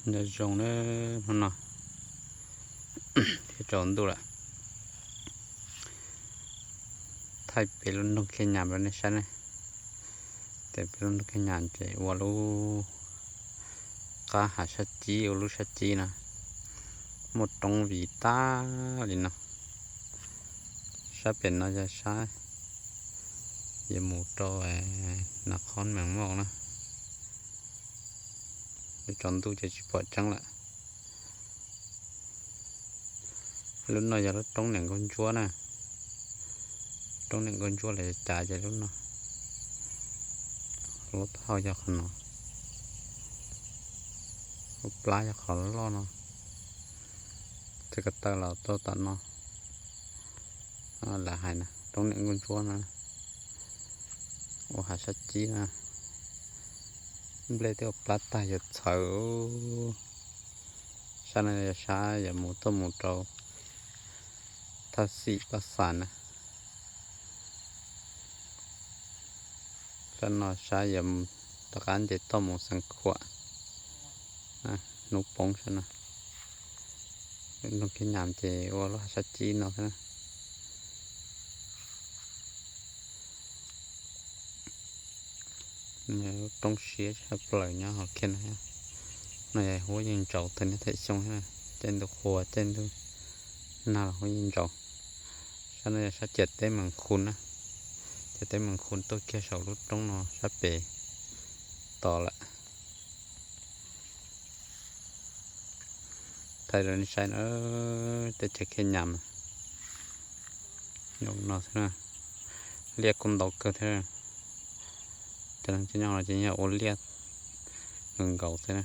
Nyob zoo na, hnub no thiab tsaus ntuj lawm. Thaij pem lub nroog Khiaj Nyas rau nej saib ne. Ces pem lub nroog Khiaj Nyas ces ua lub qab hav sab cib, ua lub sab cib no, muaj roob vim tag li no. Sab pem no yog sab yuav mus rau Nas Khoos Mees Mauj na. Lub tsaus ntuj ces tsis pom tseeb lawm. Lub no yog lub roob niam nkauj ntsuab na. Roob niam nkauj ntsuab los yog cas ces lub no, lub taub hau yog qhov no, lub plab yog qhov loj no, txij ko taw los tau tom no. Lawv hais na roob niam nkauj ntsuab no, ua hav sab cib na, nplej twb ua plab tag yuav txhawv. Sab no yog sab yuav mus tuaj mus rau Thaj Xim Paj Xas na. Sab no sab yuav rov qab nce toj mus Xeev Khuam, hnub poob sab no. Nroog Khiaj Nyas ces ua lub hav sab cib no xwb na. Lub roob siab tshaj plaws nyob hauv Khiaj Nyas. No yog huab yeej ntsaus tag niaj thaum xyoo thiab, caij ntuj qhua caij ntuj nag los huab yeej ntsaus. Sab no yog sab ciam teb Mees Khu na, ciam teb Mees Khu tuaj kiag saum lub roob no sab pem tos lawm. Thaij rau nej saib na, teb chaws Khiaj Nyas mas zoo no xwb na, liaj kuj ntau kawg thiab. Cov neeg nyob no ces yog ua liaj nkaus nkaus xwb na.